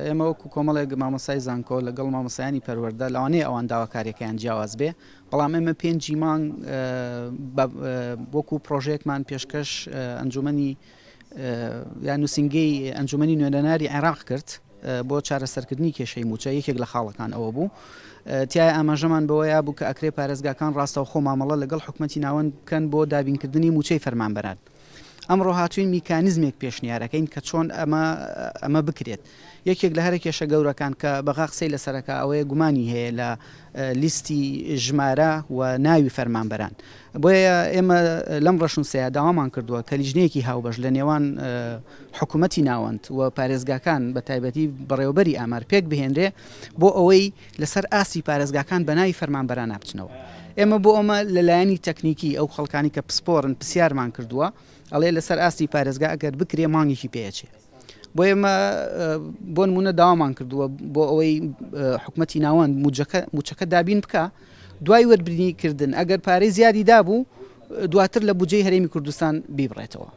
ئێمە وەکو کۆمەڵێک مامۆستای زانکۆ لەگەڵ مامۆستایانی پەروەردە لەوانەیە ئەوان داواکاریەکەیان جیاواز بێ بەڵام ئێمە پێنجی مانگ وەکو پرۆژەیەکمان پێشکەش ئەنجومەنی یا نووسینگەی ئەنجومەنی نوێنەرانی عێراق کرد بۆ چارەسەرکردنی کێشەی مووچە یەکێک لە خاڵەکان ئەوە بوو تای ئاماژەمان بەوەیە بوو کە ئەکرێ پارێزگاکان ڕاستەوخۆ مامەڵە لەگەڵ حکومەتی ناوەند بکەن بۆ دابینکردنی مووچەی فەرمانبەران. ئەمڕۆ هاتووین میکانیزمێک پێشنیارەکەین کە چۆن ئەمە ئەمە بکرێت. یەکێک لە هەرە کێشە گەورەکان کە بەغا قسەی لەسەرەکە ئەوەیە گومانی هەیە لە لیستی ژمارە و ناوی فەرمانبەران. بۆیە ئێمە لەم ڕەشنووسەیە داوامان کردووە کە لیژنەیەکی هاوبەش لە نێوان حکوومەتی ناوەند و پارێزگاکان بە تایبەتی بەڕێوەبەری ئامار پێک بهێنرێ بۆ ئەوەی لەسەر ئاستی پارێزگاکان بە ناوی فەرمانبەرانە بچنەوە. ئێمە بۆ ئەمە لە لایەنی تەکنیکی ئەو خەڵکانی کە پسپۆرن پرسیارمان کردووە ئەڵێ لەسەر ئاستی پارێزگا ئەگەر بکرێ مانگێکی پێچێ. بۆ ئێمە بۆ نمونە داوامان کردووە بۆ ئەوەی حکومەتی ناوەند موچەکە دابین بکە دوای وەربرینی کردن ئەگەر پارەی زیادی دابوو دواتر لە بودجەی هەرێمی کوردستان بیبڕێتەوە.